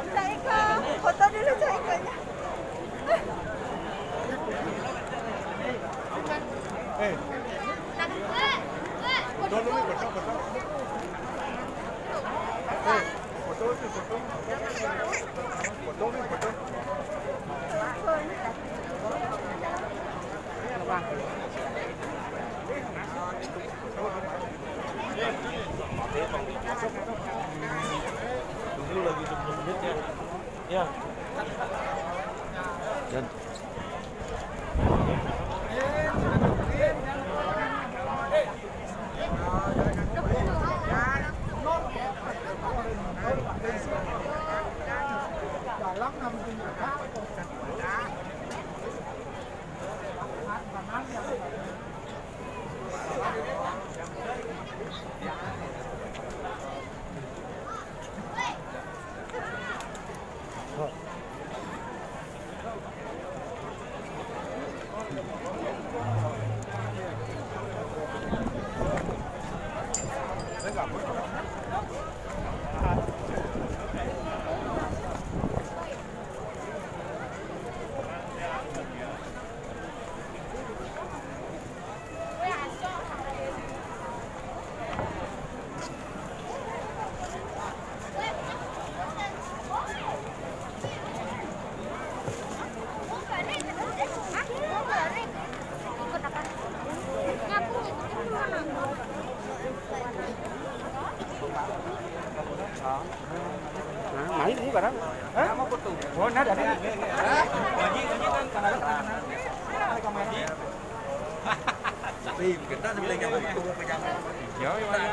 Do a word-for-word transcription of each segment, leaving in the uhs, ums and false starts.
Cak Ika, foto dulu Cak Ikanya. Eh. Foto dulu, foto, foto. Eh, foto, foto. Foto, foto. Dulu lagi sepuluh menit ya. Ya. Dan Nah, main ini barang. Hah? Oh, nah, dari. Tapi kita sebenarnya mau tunggu pejabat. Ya, ya, ya.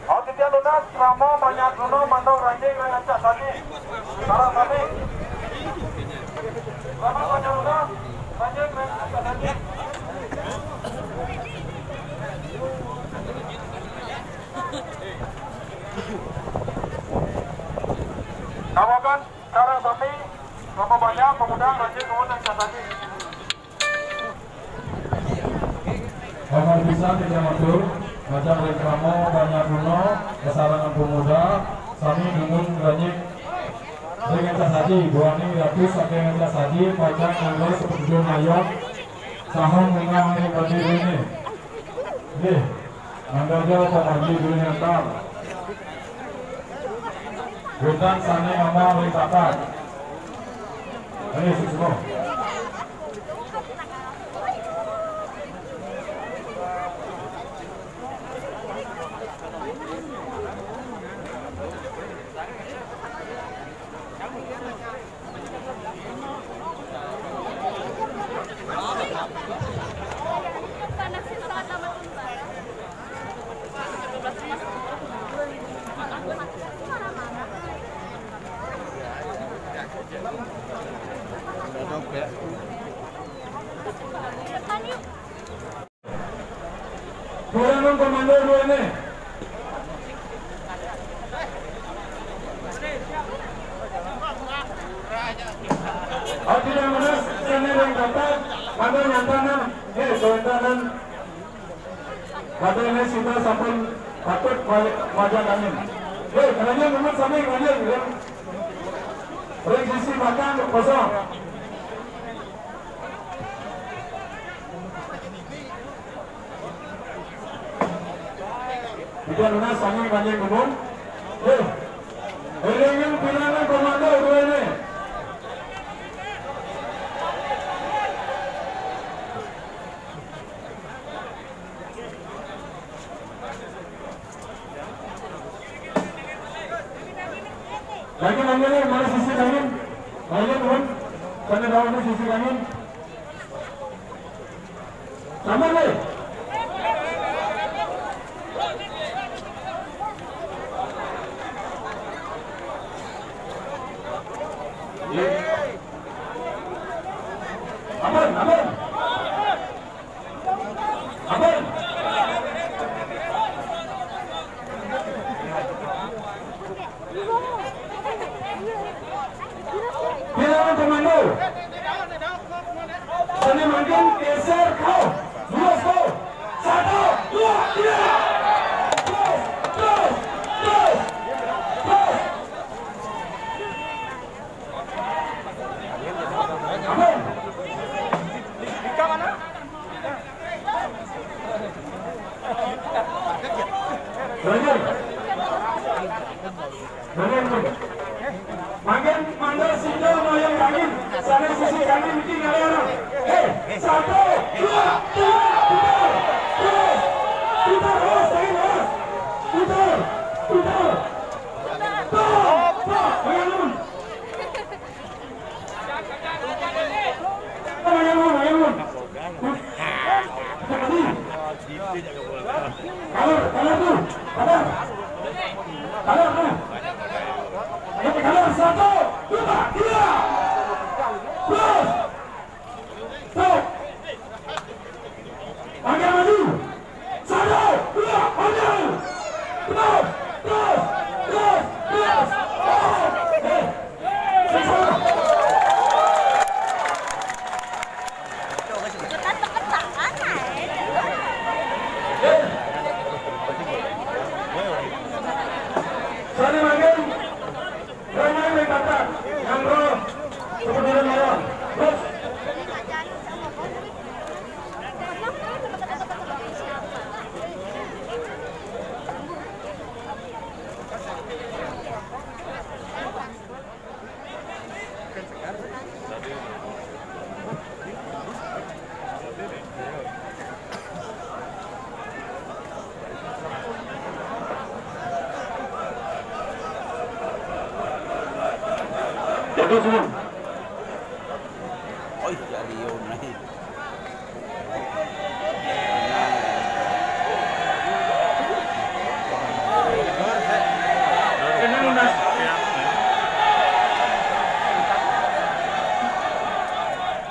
Aditya Lunas, Ramo, Banyak Bruno, Mandor, Ranjing, Rangancak, Sani. Sarang Sani. Ramo, Banyak Bruno, Ranjing, Rangancak, Sani. Kawakan, Sarang Sani, Ramo, Banyak, Pemuda, Ranjing, Rangancak, Sani. Kamar pisan di Jamatur, macam reklamo, banyak runo, kesarangan pemuda, sami dungun ranyik. Dengan casaji, buani ratus saking casaji, pacang nanggal setuju mayong, sahong nengah ring badi ini. Nggih, mangga ja pamargi dulu nyantar. Wénten sané ngamal ring tapak. Ayo, suksma. Kurangan komando dua ini. Ayo, tidak menes, sini yang dapat, ada yang tanam, eh, soal tanam. Pada ini sudah sampun patut balik wajah angin. Eh, kerana memang sambil kerana, ya. Ring sisi belakang kosong. Kita lunas sami banjir kebun. Eh, elingin bilangan komando dua ini. Lagi, lagi, lagi, mana sisi kanan? Lagi, turun. Sana daun ni sisi kanan. Sama ni. Sisi kami mungkin ada orang. Eh, satu, dua, tiga, putar. Terus. Putar, terus, lagi, terus. Putar, putar. Stop, stop, bangun. Bangun, bangun, bangun. Kalor, kalor tuh, kalor. Kalor tuh. Ayo, kalor, satu, dua, tiga. Terus. Stop. Panggil maju. Satu, dua, maju. Terus, terus, terus, terus. Oh, eh. Susah. Sana makan. Sana makan, Pak. Yang roh. Seperti yang roh. Terus. Jadi, Sun. Oh, iya, Rio, nah.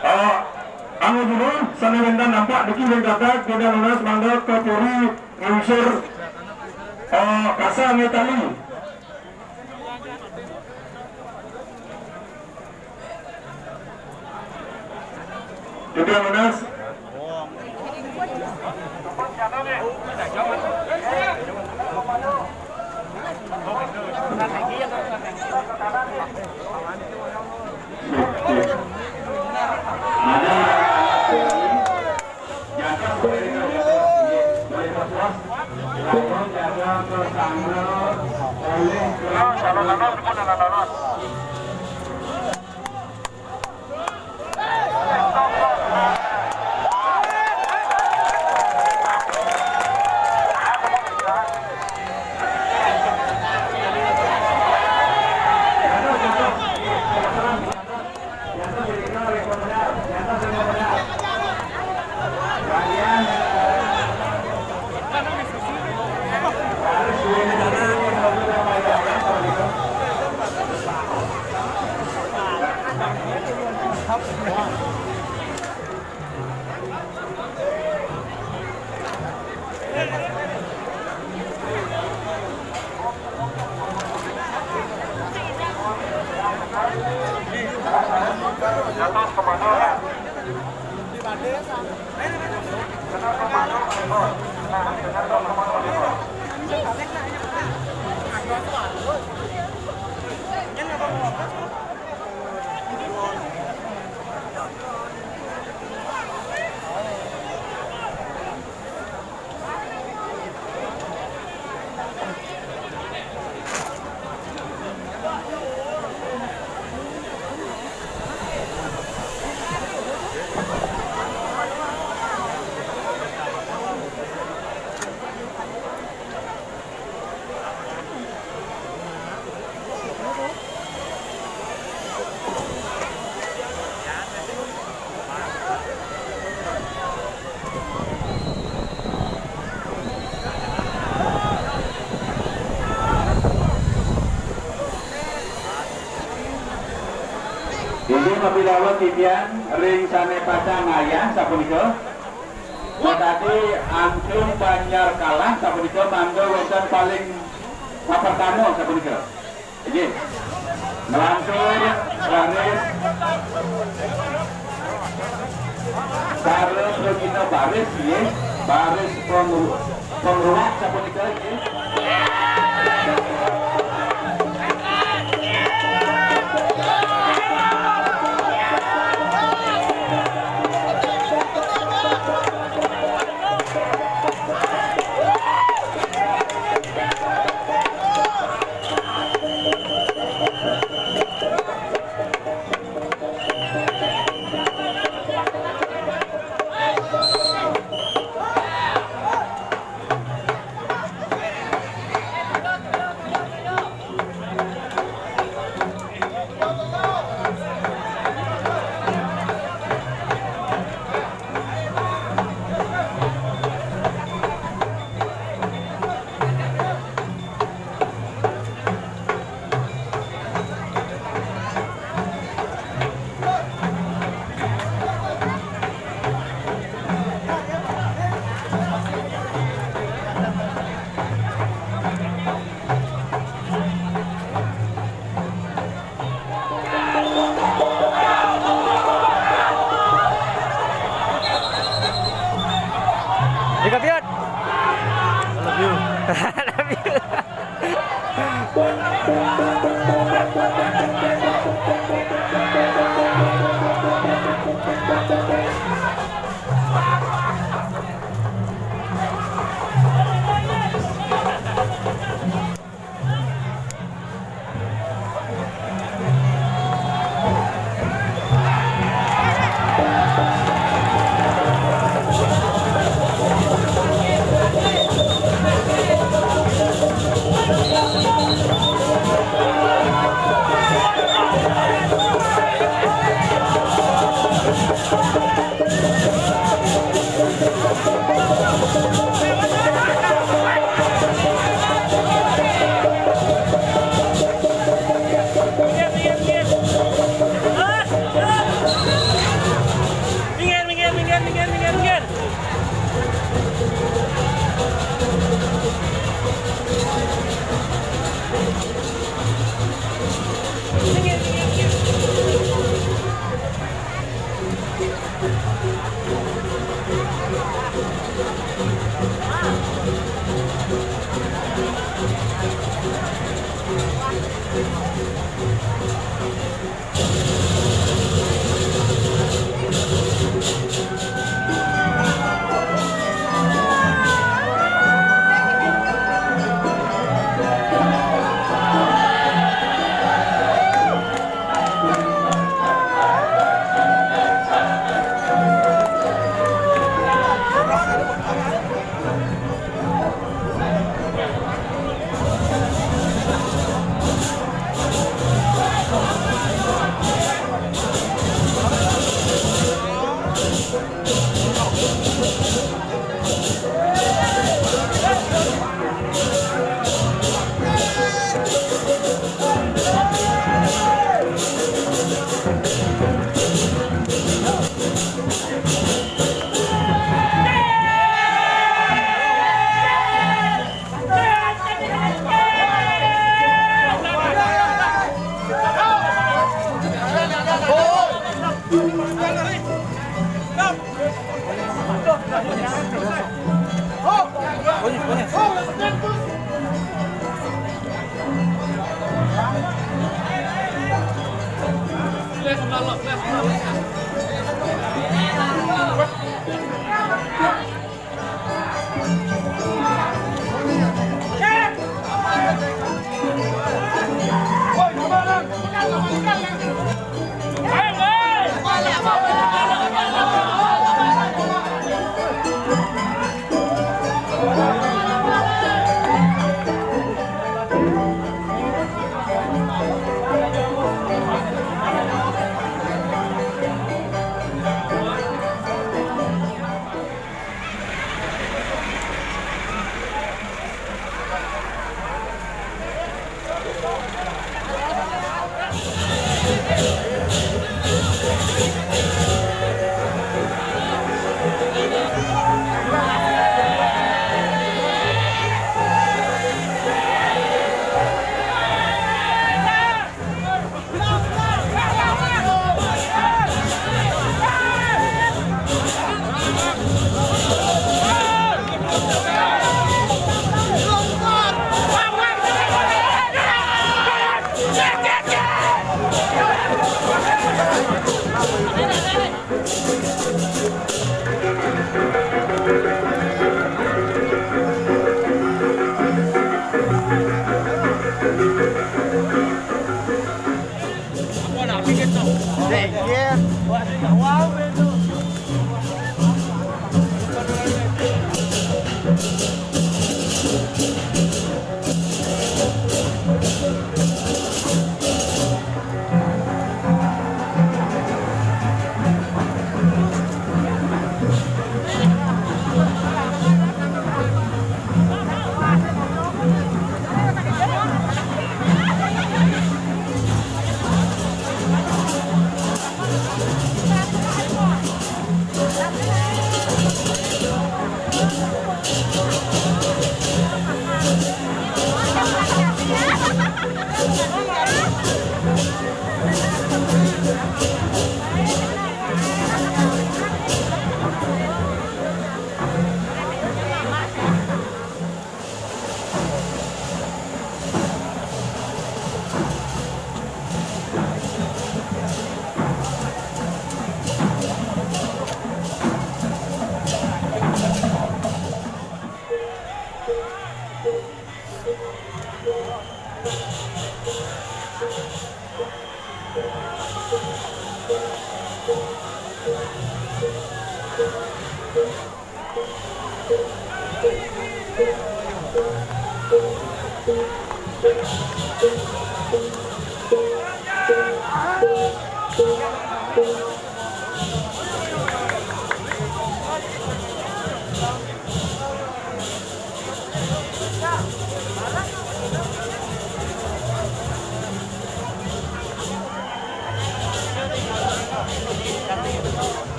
Oh, anu dulu, sané wénten nampak niki wénten Gedé Nunas mangga ka puri nglingsir, eh, kasa nggih tali. Gedé Nunas. Ada. Inggih, menawi titiang ring sané pacang ngayah sapunika. Menawi Angklung Banjar kalah sapunika, mangga wénten paling papertama sapunika. Inggih. Nglantur baris. Baris pragina baris, inggih. Baris pengru-, pengruak sapunika, inggih.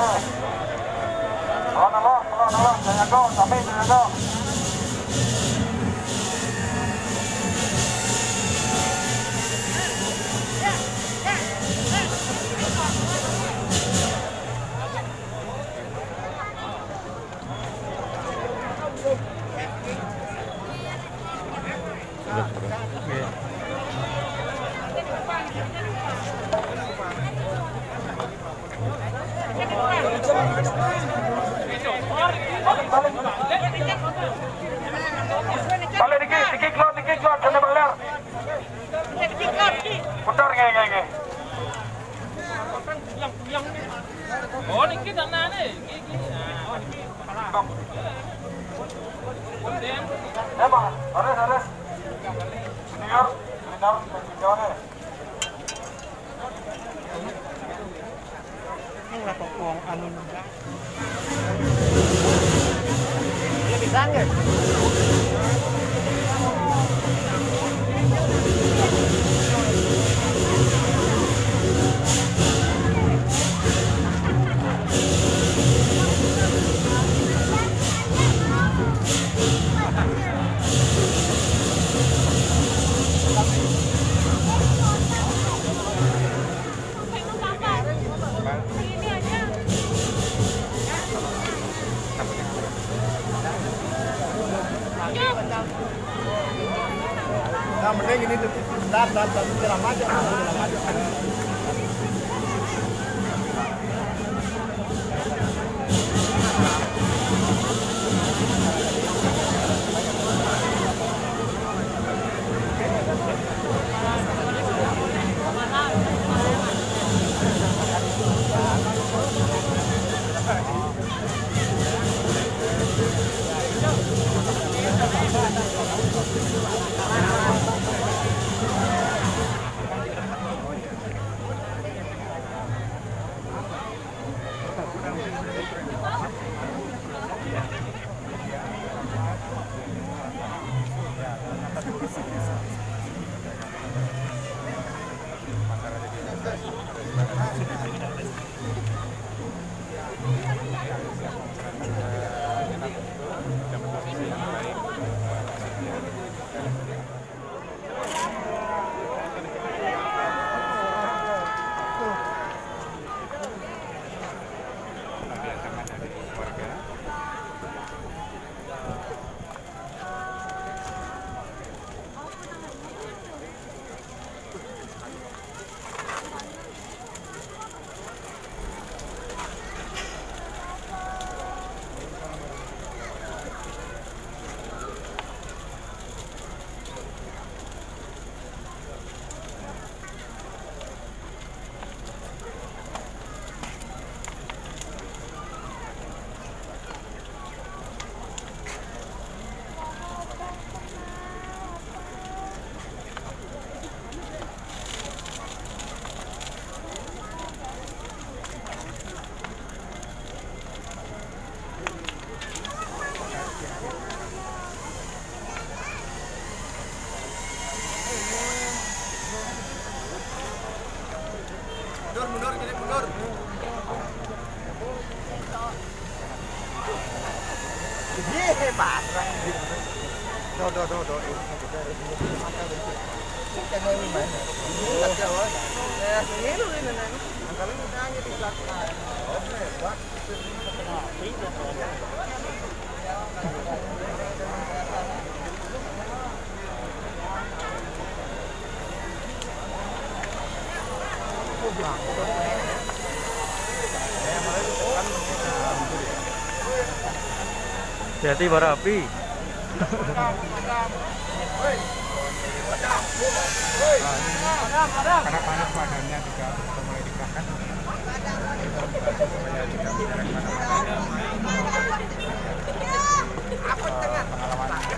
Lawan Allah, lawan Allah, jangan jago, kami jangan jago. Balik, balik. Balik dikit, dikit keluar, dikit keluar, kena balik. Putar, nge, nge, nge. Oh, niki tanah ni. Niki, niki. Ah, oh, niki kepala. Bang. Ya, Bang. Harus, harus. Senior, senior, senior. Ini lah pokok anu. Lebih sangat. Nah, mending ini tuh, dar, dar, dar, siram aja, siram aja. Mundur, mundur, jadi mundur. Iya, parah. Tuh, tuh, tuh, tuh. Ini kita ini mana? Ini kita, wah. Eh, ini lu ini, nih. Angkanya kita hanya di belakang. Oke, buat. Hati-hati, bara api. Karena panas badannya juga, udah mulai dikerahkan. Pengalaman, eh,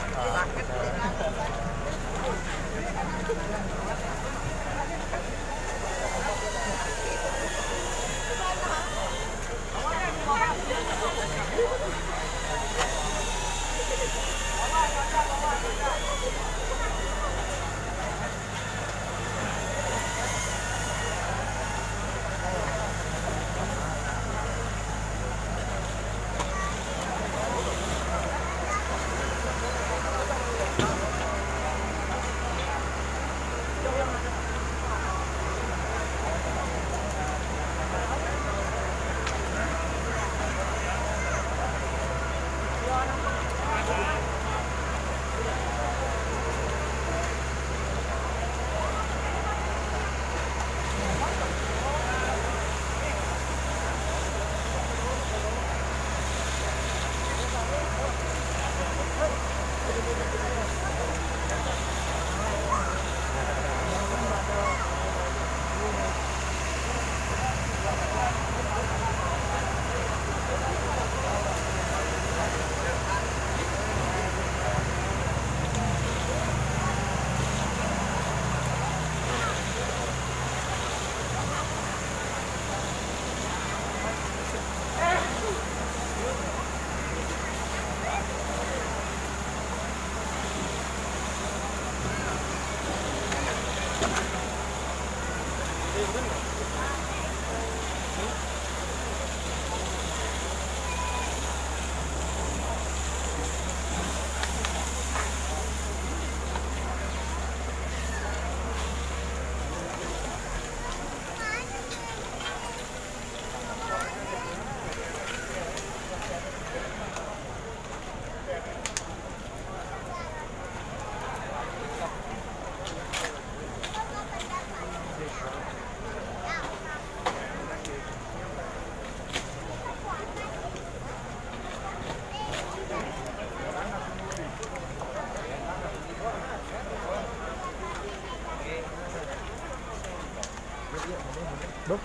Duh.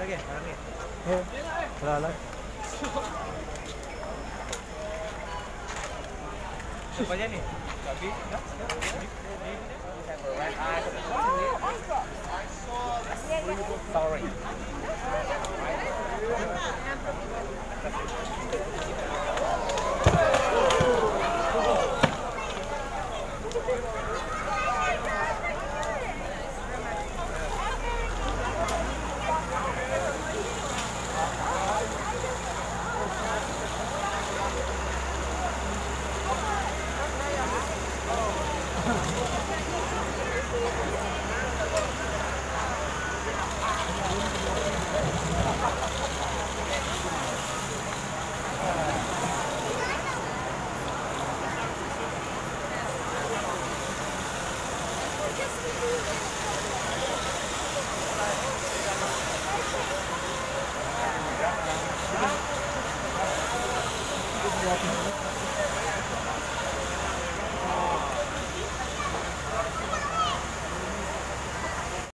Lagi, lagi. Eh, lah, lah. Siapa aja nih? Tapi, sorry.